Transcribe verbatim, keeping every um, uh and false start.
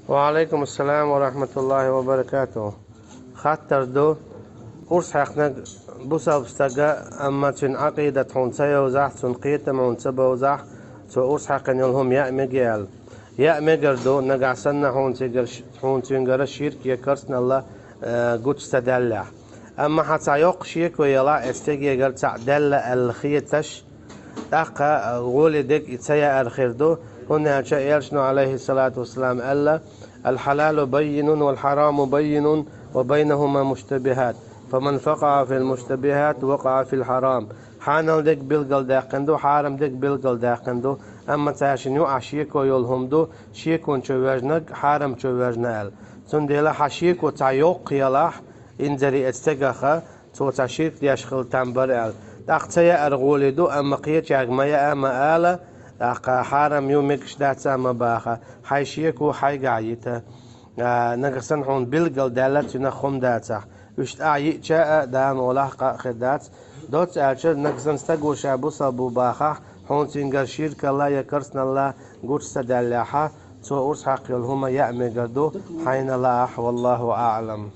وعليكم السلام ورحمة الله وبركاته. Хаттар ду: урс хьаькхнарг бусалба стаг, амма цуьнан Ӏакъидат хьуна ца йовзахь, цуьнан кхетам хьуна ца бовзахь, цо урс хьаькхна йолу хӀума яа мегий аьлла. Яа мегар ду, нагахь санна хьуна цигара ш-, хьуна цуьнгара ширк я керстаналла, э, гучу ца даьллехь. Амма хьан цхьа йоккха шеко ялахь, эцу стегегара цхьаъ даьлла аьлла хеташ, тӀаккха гӀоле дерг и ца яар хир ду, хӀунда аьлча Элчано, алейхиссалату вассалам, аьлла: «الحلال بين والحرام بين وبينهما مشتبهات، فمن وقع في المشتبهات وقع في الحرام». Хьанал дерг билгалдаьккхина ду, хьарам дерг билгалдаьккхина ду, амма цаьршинна юкъахь шеко йолу хӀума ду, шекон чу воьжнарг хьарам чу воьжна аьлла. Цундела хьан шеко цхьа йоккха ялахь, инзаре эцу стегаха, цо цхьа ширк деш хила там бара аьлла. ТӀаккха ца яар гӀоле ду, амма кхечаьрга ма яа, ма ала, тӀаккха хьарам ю, мегаш дац а ма баха, хьайн шеко хьайгахь йита. А, нагахь санна хьуна билгалдаьлла цуьнах хӀума дацахь. Уьш тӀаьхьа йиъча а, Дала мукъ лахь, къа а хир дац. Доцца аьлча, нагахь санна стаго ша бусалба ву бахахь, хьуна цуьнгара ширкалла я керстаналла гучу ца даьллехьа, цо урс хьакха йолу хӀума яа мегар ду, хьайна лаахь, валлаху аӀлам.